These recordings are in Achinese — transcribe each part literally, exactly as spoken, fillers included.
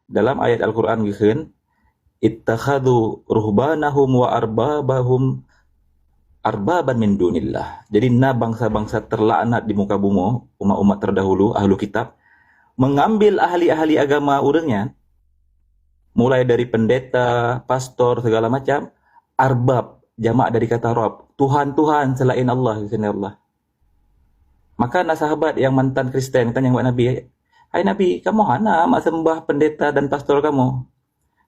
Dalam ayat Al-Quran geukheun, "Ittakhadhu ruhbanahum wa arbabahum arbaban min dunillah." Jadi na bansa-bansa terlaknat di muka bumoe, umat-umat terdahulu, ahlu kitab, mengambil ahli-ahli agama ureuëng nyan, mulai dari pendeta, pastor, segala macam, arbab, jamak dari kata Rabb, tuhan-tuhan selain Allah, selain Allah. Maka na sahabat nyang mantan Kristen tanyong bak Nabi, "Hai Nabi, kamoe hana mak seumbah pendeta dan pastor kamoe."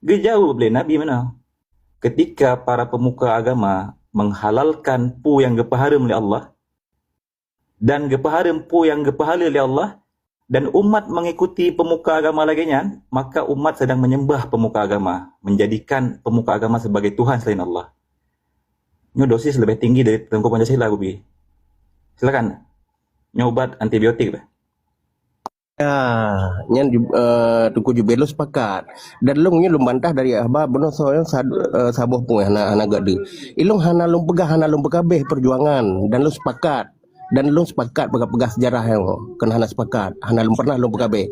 Geujaweueb lé Nabi meunoe, "Ketika para pemuka agama menghalalkan peue nyang geupeuhareuem lé Allah, dan geupeuhareuem peue nyang geupeuhalal lé Allah, dan umat mengikuti pemuka agama lagée nyan, maka umat sedang menyembah pemuka agama, menjadikan pemuka agama sebagai Tuhan selain Allah." Nyoe dosis leubeh tinggi dari Teungku Pancasila, Gubi. Silakan. Nyoe ubat antibiotik dah. Ya, nyan ju-, eh, Teungku Jubir lôn sepakat. Dan lôn nyoe lôn bantah dari haba bunoe soe sad-, eh, saboh pun hana, hana gak deuh. Ilôn hana lôn peugah, hana lôn peugah beh perjuangan dan lôn sepakat. Dan lôn sepakat peugah-peugah sejarah nyoe, keunan hana sepakat, hana lôn pernah lôn peugah beh.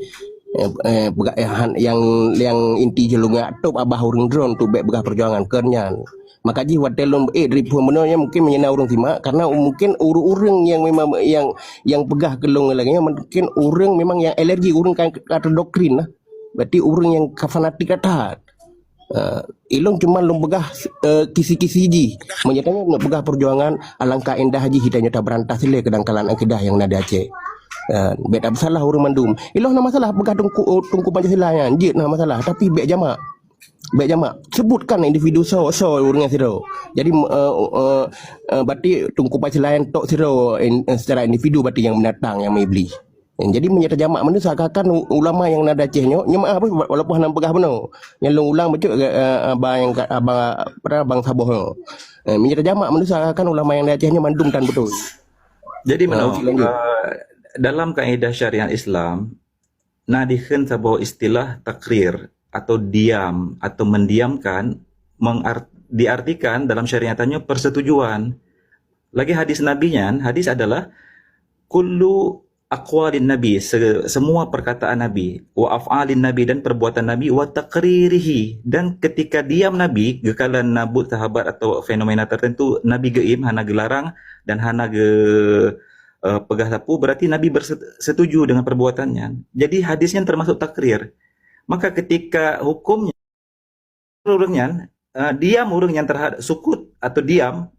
Eh, eh, peugah, eh, han, nyang, nyang inti jih lôn ngak top abah ureuëng droen tu bek peugah perjuangan keu nyan. Maka jih watée lôn ék dari phon bunoe nyan mungkin meunyoe na ureuëng simak, karena mungkin ureuëng-ureuëng nyang memang nyang, nyang peugah keu lôn lagée nyan mungkin ureuëng memang nyang alergi, ureuëng ka, ka terdoktrin lah. Berarti ureuëng nyang ka fanatik that. Ah, ilôn cuma lôn peugah, eh, kisi-kisi jih. Meunyoe tanyoe nak peugah perjuangan, alangkah indah jih tanyoe tabeurantas lé keudangkalan akidah nyang na di Aceh. Ah, bek tabeusalah ureuëng mandum. Ilôn hana masalah peugah Teungku, Teungku Pancasila nyan, jeuet hana masalah, tapi bek jamak. Bek jamak. Sebutkan individu soe, soe ureuëng nyan sidroe. Jadi, eh, eh, eh, berarti Teungku Pancasila nyan tok sidroe in-, secara individu berarti nyang binatang, nyang iblis. Jadi meunyoe tajamak meunyoe seakan-akan u-, ulama nyang na di Aceh nyoe, nyoe maaf, walaupun hana peugah bunoe. Nyang lôn ulang bacut, eh, eh, abang nyang ka, abang, apa, abang saboh nyoe. Eh, meunyoe tajamak meunyoe seakan-akan ulama nyang di Aceh nyoe mandum tan beutôi. Jadi, ah, meunan, eh, dalam kaedah syariat Islam, na dikheun saboh istilah takrir atau diam atau mendiamkan, mengar-, diartikan dalam syariat nyoe persetujuan. Lagi hadis Nabi nyan, hadis adalah kullu aqwalin Nabi, se-, semua perkataan Nabi, wa af'alin Nabi, dan perbuatan Nabi, wa taqririhi, dan ketika diam Nabi, geukalon na buet sahabat atau fenomena tertentu, Nabi geuim, hana geularang dan hana geu-, eh, peugah sapeue, berarti Nabi berset-, setuju dengan perbuatan nyan. Jadi hadis nyan termasuk takrir. Maka ketika hukum ureuëng nyan, eh, diam ureuëng nyan terhad-, sukut atau diam,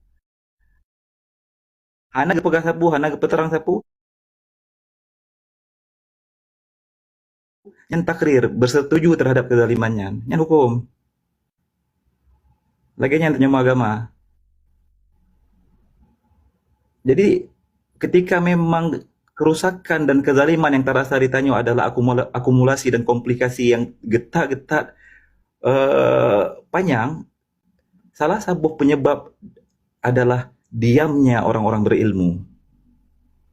hana geupeugah sapeue, hana geupeutrang sapeue, nyan takrir, bersetuju terhadap kezaliman nyan. Nyan hukum. Lagée nyan tanyoe agama. Jadi, ketika memang kerusakan dan kezaliman yang terasa di tanyoe adalah akumula-, akumulasi dan komplikasi yang getat-getat, eh, panjang, salah saboh penyebab adalah diamnya orang-orang berilmu.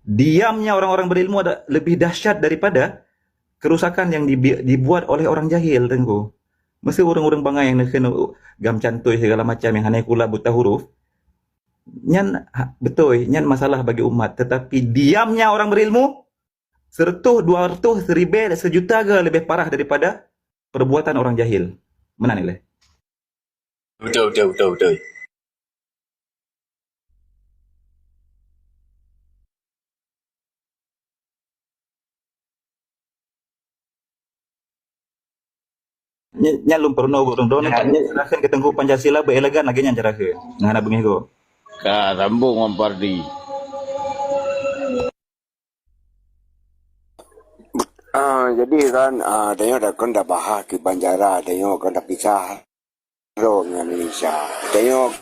Diamnya orang-orang berilmu ada lebih dahsyat daripada kerusakan yang dibi-, dibuat oleh orang jahil, Teungku. Mesti ureuëng-ureuëng bangai nyang neukheun gam cantoi segala macam nyang hana kula buta huruf. Nyan ha-, beutôi, nyan masalah bagi umat. Tetapi diamnya orang berilmu, seratus, dua ratus, seribu, sejuta ke lebih parah daripada perbuatan orang jahil. Meunan ilée. Betul, betul, betul, betul. Nyan, nyan lôn peurunoe ureuëng droeneuh, nyan, nyan, serahkan keu Teungku Pancasila beuelegan lagée nyan cara keu. Nah, hana beungéh gob. Ka sambung Wan Pardi. Ah, jadi kan, ah, tanyoe dah kon dah bahas keu banjara, tanyoe kon dah pisah. Droe ngon Indonesia. Tanyoe